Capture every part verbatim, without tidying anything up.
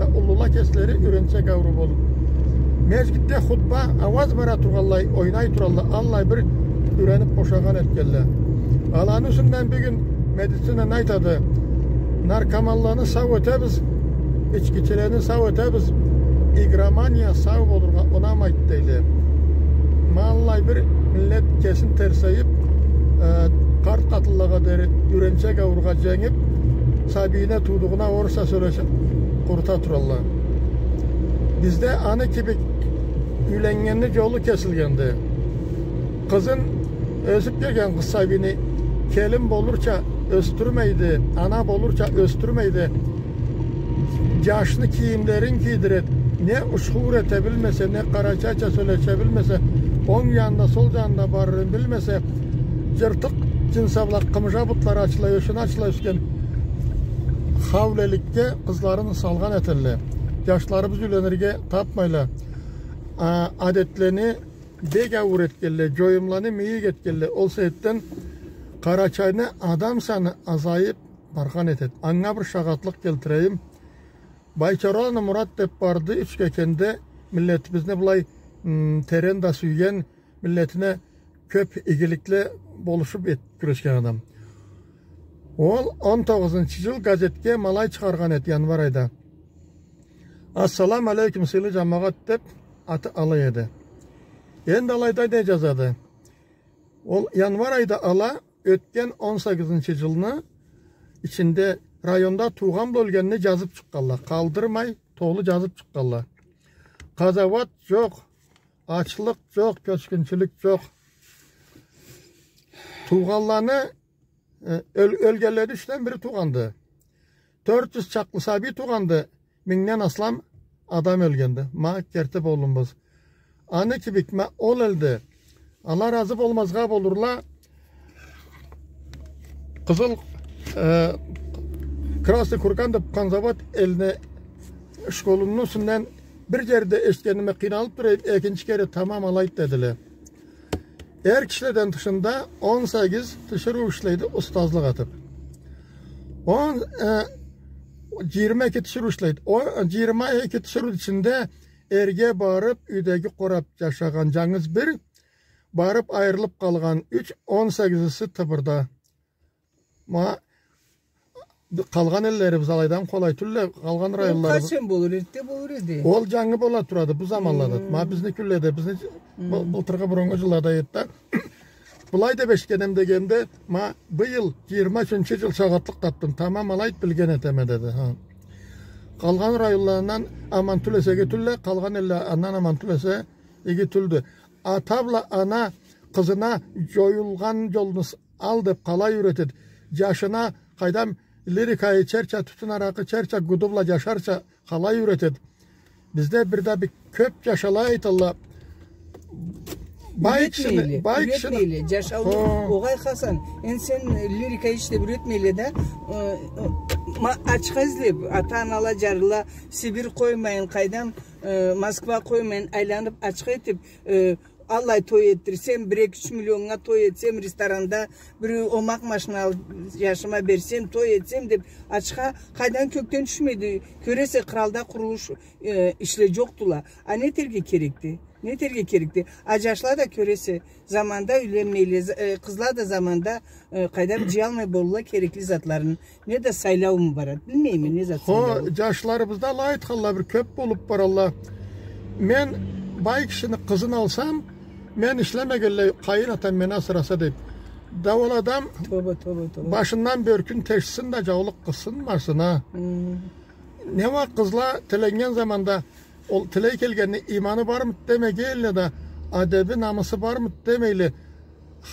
Уллула кеслери юренчек ауруу болуп. Межгитде хутба, ауаз бара тургъанлай, ойнай туралла, аллай бир юренип бошагъан этгелле. Аланы юсюнден бюгюн медицина не айтады? Наркоманланы сау этебиз, ичкичилени сау этебиз, игромания сау болургъа унамайды, дейле. Ма аллай бир миллет кесин терсейип, э, къарт къатынлагъа дери юренчек ауруугъа дженгип, сабийине, туудугъуна орусча сёлешип къурута туралла. Бизде аны кибик юйленнгенни джолу кесилгенди. Къызын, ёсюп келген къыз сабийни келин болурча ёсдюрмейди, ана болурча ёсдюрмейди. Джашны кийимлерин кийдиреди. Не ушхуур эте билмесе, не къарачайча сёлеше билмесе, онг джанына, сол джанына барырын билмесе, джыртыкъ джинса бла къымыжа бутлары ачыла, ёшюню ачыла ёсген хаулеликге къызларын салгъан этелле. Джашларыбыз юйленирге тапмайла. А, адетлени бек ауур этгелле, джоюмланы мийик этгелле. Ол себепден Къарачайны адам саны азайып баргъан этеди. Анга бир шагъатлыкъ келтирейим. Байчораны Мурат деп барды, Ючкекенде, миллетибизни былай, м, терен да сюйген, миллетине кёп игиликле болушуп эт-, кюрешген адам. Ол он тогъузунчу джыл газетге ма алай чыгъаргъан эди, январь айда. «Ассаламу алейкум, сыйлы джамагъат», — деп, аты алай эди. Энди алайда не джазады? Ол январь айда ала ётген он сегизинчи джылны ичинде районда туугъан бла ёлгенни джазып чыкъгъанла. Къалдырмай, толу джазып чыкъгъанла. Къазауат джокъ, ачлыкъ джокъ, кёчгюнчюлюк джокъ. Туугъанланы, э, ёл-, ёлгенлени ючден бири туугъанды. Тёрт джюз чакълы сабий туугъанды, мингден аслам адам ёлгенди. Ма керти болумубуз. Аны кибик, ма ол элде. Ала разы болмазгъа болурла. Къызыл, э, Красный Курган деп Къазауат элни школуну юсюнден бир джерде эшитгениме къыйналып турайым, экинчи кере тамам алайды дедиле. Эр кишиледен тышында он сегиз тиширыу ишлейди устазлыкъ этип. Он, э, джыйырма эки тиширыу ишлейди. О, джыйырма эки тиширыу ичинде эрге барып, юйдеги къурап джашагъан джангыз бир, барып айырылып къалгъан юч, он сегизиси Тыбырда. Ма, къалгъан эллерибиз алайдан къолай тюлле, къалгъан районларыбыз. Ол къачан болур, эртте болур эди? Ол джангы бола турады, бу заманлада. Хм. Ма бизни кюнледе, бизни бу-, былтыргъы, буруннгу джыллада эди да. Былай деп эшитгеним дегенде, ма, быйыл джыйырма ючюнчю джыл шагъатлыкъ тапдым. Тамам алайды, билген этеме, деди. Ха. Къалгъан районларындан аман тюл эсе иги тюлле, къалгъан элле андан аман тюл эсе иги тюлдю. Ата бла ана къызына джоюлгъан джолну с-, ал деп къалай юретеди? Джашына, къайдам, лирика ичерча, тютюн, аракъы ичерча, гуду бла джашарча къалай юретеди? Бизде бир да бир кёп джаш алай айталла. Бай кишини, юретмейле, бай кишини юретмейле. Джашауну, хо, огъай, Хасан, энди сен лирика ич деп юретмейле да, э, э, ма-, ачха излеп, ата-анала джарылла, Сибирь къоймайын, къайдам, э, Москва къоймайын, айланып, ачха этип, э, аллай той этдирсем, бир эки-юч миллионнга той этсем, ресторанда бир омакъ машина алып, джашыма берсем, той этсем деп, ачха къайдан кёкден тюшмейди. Кёресе, къралда къурулуш, э, ишле джокъдула. А не этерге керекди? Не этерге керекди? А джашла да, кёресе, заманда юйленмейле, з-, э, къызла да заманда, э, къайдам, джыялмай болурла керекли затларын. Не да сайлауму барады, билмейме, не зат сайлауу. Хо, джашларыбызда алай айтханла бир кёп болуп баралла. Мен бай кишини къызын алсам, мен ишлемегенлей, къайын атам мени асыраса, деп. Да ол адам, тоба, тоба, тоба, башындан бёркюн тешсин да, джаулукъ къыйсын башына. Хм. Не уа къызла тиленнген заманда, ол тилей келгенни, иманы бармыды демейле да, адеби, намысы бармыды демейле,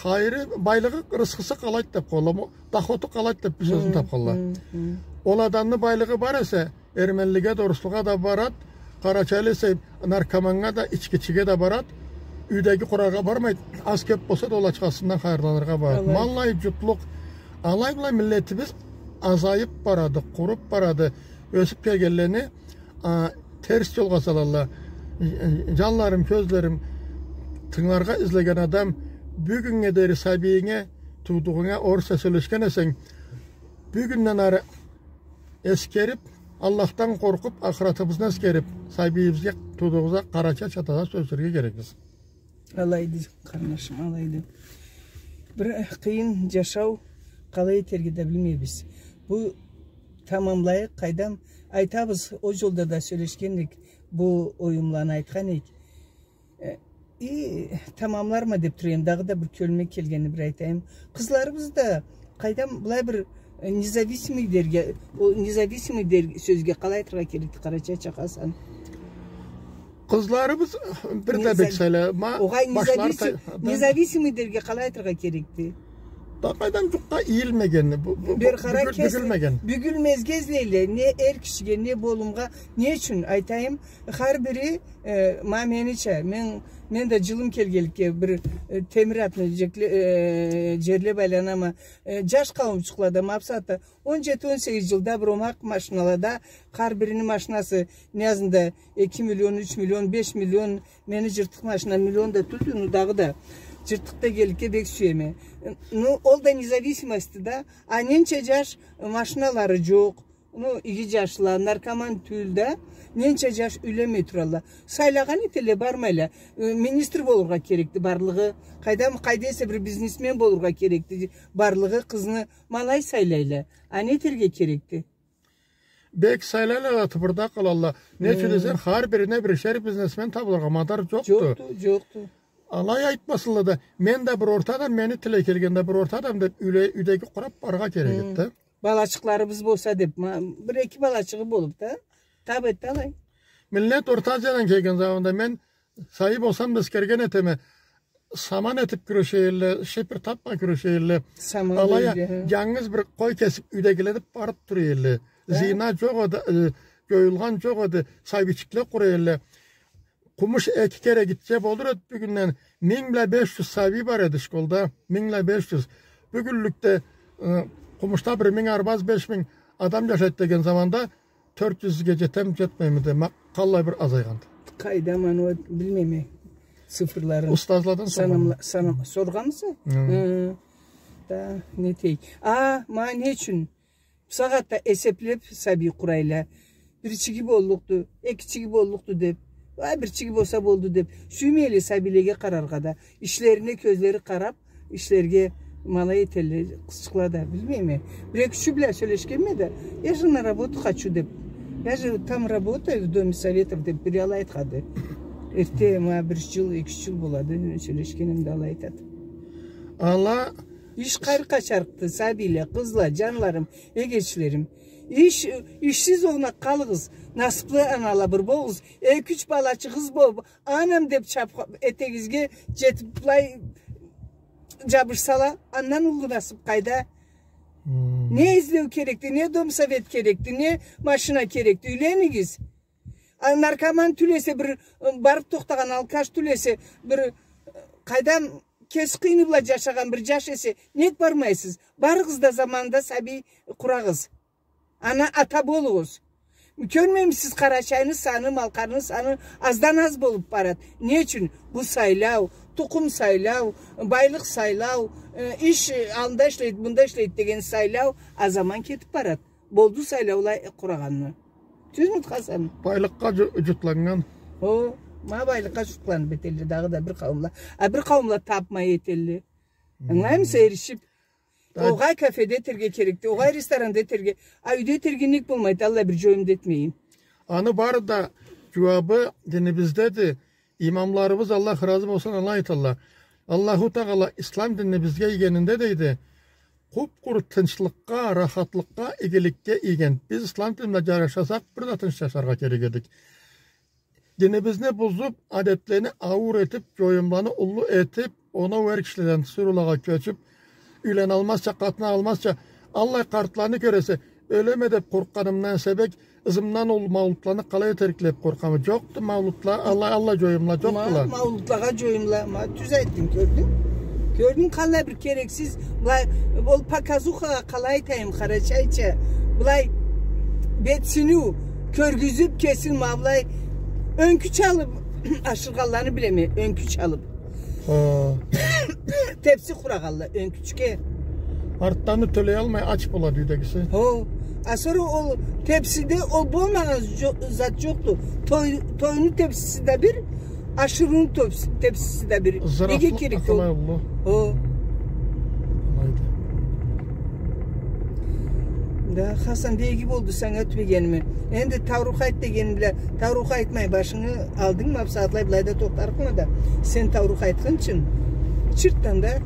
хайыры, байлыгъы, рысхысы къалайды деп къойлама, доходу къалайды деп бир сёзню тапханла. Хм, хм, хм. Ол адамны байлыгъы бар эсе, эрменлиге да, оруслугъа да барады, къарачайлы эсе, наркоманнга да, ичкичиге да барады, юйдеги къураргъа бармайды, аз-кёп болса да ол ачхасындан хайырланыргъа барады. Алай. Ма аллай джутлукъ, алай-былай миллетибиз азайып барады, къуруп барады. Ёсюп келгенлени, а, терс джолгъа салалла. Джанларым, кёзлерим, тынгыларгъа излеген адам, бюгюннге дери сабийинге, туудугъунга орусча сёлешген эсенг, бюгюнден ары эскерип, Аллахдан къоркъуп, ахыратыбызны эсгерип, сабийибизге, туудугъубузгъа къарачайча таза сёлеширге керекбиз. Алайды, къарнашым, алайды. Бир къыйын джашау, къалай этерге да билмейбиз. Бу тамамлайыкъ, къайдам, айтабыз, ол джолда да сёлешген эдик, бу оюмланы айтхан эдик. Э, и тамамларма деп тура эдим, дагъыда бир кёлюме келгенни бир айтайым. Къызларыбыз да, къайдам, былай бир, э, независимый дерге, ол независимый дер-, сёзге къалай айтыргъа керекди, къарачайча, Хасан? Къызларыбыз бир да бек сайла-, ма-, огъай, башлары независим-, та-, да. Независимый дерге къалай айтыргъа керекди? Да къайдам, джукъгъа ийилмеген, бу-, бу-, бу-, бюгюл-, бюгюлмеген. Бюгюлмезге излейле, не эр кишиге, не болумгъа, не ючюн айтайым, хар бири, э, ма менича, мен, мен да джылым келгенликге бир, э, темир атны джекле-, э, джерлеп айланама, э, джаш къауумчукъла да ма бусагъатда он джети, он сегиз джылда бир омакъ машиналада, хар бирини машинасы не азында эки миллион, юч миллион, беш миллион, мени джыртыкъ машинам миллион да тюлдю, ну дагъыда джыртыкъ дегенликге бек сюеме. Ну, ол да независимость да, а ненча джаш машиналары джокъ, ну, иги джашла, наркоман тюл да, ненча джаш юйленмей туралла. Сайлагъан этелле, бармайла. Э, министр болургъа керекди барлыгъы. Къайдам, къайда эсе бир бизнесмен болургъа керекди барлыгъы, къызны ма алай сайлайла. А не этерге керекди? Бек сайлайла да, тыпырда къалалла. Не ючюн десенг, хар бирине биришер бизнесмен табылыргъа мадар джокъду. Джокъду, джокъду. Алай айтмасынла да, мен да бир орта адам, мени тилей келген да бир орта адам деп, юйле-, юйдеги къурап барыргъа керек эди да. Балачыкъларыбыз болса деп, ма-, бир-эки балачыгъы болуп да, тап этди алай. Миллет Орта Азиядан келген заманда мен сабий болсам да эсгерген этеме, саман этип кюреше элле, шипир тапма кюреше элле. Саман. Алай а, джангыз бир къой кесип, юйдегиле деп барып тура элле. Зина джокъ эди, э, джоюлгъан джокъ эди, сабийчикле къура элле. Къумуш эки кере гитче болур эди бюгюнден. Минг бла беш джюз сабий бар эди школда. Минг бла беш джюз. Бюгюнлюкде, э, Къумушда бир минг арбаз, беш минг адам джашайды деген заманда тёрт джюзге джетеми, джетмейми да, ма-, къаллай бир азайгъанды. Къайдам, аны билмейме, цифрларын. Устазладан соргъанма. Санамла-, санам-, соргъанмыса? Хы. Хы. Да, не этейик. А, ма не ючюн? Бусагъатда эсеплеп сабий къурайла. Бирчиги боллукъду, экичиги боллукъду деп. Ай, бирчиги болса болду деп. Сюймейле сабийлеге къараргъа да. Ишлерине кёзлери къарап, ишлерге ма алай этелле, къызчыкъла да, билмейме. Бир-эки ючю бла сёлешгенме да, я же на работу хочу деп. Я же там работаю в Доме советов деп бири алай айтханды. Эртте ма бир джыл, эки джыл болады, сёлешгеним да алай айтады. Алай. Иш къайры къачарыкъды, сабийле, къызла, джанларым, эгечлерим. Иш, ишсиз огъуна къалыгъыз, насыплы анала бир болугъуз, эки-юч балачыгъыз болуп, анам деп чап-, этегизге джетип былай джабышсала, андан уллу насып къайда? Хы. Не излеу керекди, не дом совет керекди, не машина керекди, юйленигиз. А наркоман тюл эсе, бир, ы, барып тохтагъан алкаш тюл эсе, бир, ы, къайдам, кеси къыйыны бла джашагъан бир джаш эсе, нек бармайсыз? Барыгъыз да заманында сабий къурагъыз. Ана, ата болугъуз. Кёрмеймисиз, Къарачайны саны, Малкъарны саны аздан аз болуп барад. Не ючюн? Бу сайлау, тукъум сайлау, байлыкъ сайлау, э, иш, э, анда ишлейди, мында ишлейди деген сайлау, а заман кетип барад. Болду сайлаулай къурагъанны. Тюзмю, Хасан? Байлыкъгъа джу-, джутланнган. О, ма байлыкъгъа джутланып этелле дагъыда бир къауумла. А бир къауумла тапмай этелле. Хы. Ангылаймыса, эришип, да. Огъай кафеде этерге керекди, огъай ресторанда этерге, а юйде этерге нек болмайды, аллай бир джоюм да этмейин. Аны бары да джууабы динибиздеди. Имамларыбыз, Аллах разы болсун, алай айталла. Аллаху Тагъала ислам динни бизге ийгенинде, дейди, къуп-къуру тынчлыкъгъа, рахатлыкъгъа, игиликге ийген. Биз ислам дин бла джашасакъ, бир да тынч джашаргъа керек эдик. Динибизни бузуп, адетлени ауур этип, джоюмланы уллу этип, оноу эр кишиледен тиширыулагъа кёчюп, юйленалмазча, къатын алмазча, аллай къартланы кёресе, ёлеме деп къоркъгъанымдан себеб, ызымдан ол маулутланы къалай этерикле деп къоркъама. Джокъду маулутла, аллай, аллай джоюмла джокъдула. Ма-, маулутлагъа джоюмла, ма, тюз айтдынг, кёрдюнг? Кёрдюнг, къаллай бир керексиз, былай, ол показухагъа къалай айтайым, къарачайча, былай, бетсиню, кёргюзюп кесин, ма, былай, ёнкю чалып ашыргъанланы билеме, ёнкю чалып. Хо. Тепси къурагъанла, ёнкючге. Артданы тёлеялмай ач болады юйдегиси. Хо, А сора ол тепсиде ол болмагъан жо-, зат жокъду. Той, тойну тепсиси да бир, ашырыуну тепс-, тепсиси да бир. Иги кирик ол. О. Да, Хасан, бек иги болду санга тюбегениме. Энди тауруху айт дегеним бла, тауруху айтмай, башынгы алдынг, ма бусагъатлай былайда тохтарыкъма да. Сен тауруху айтхынчы, чыртдан да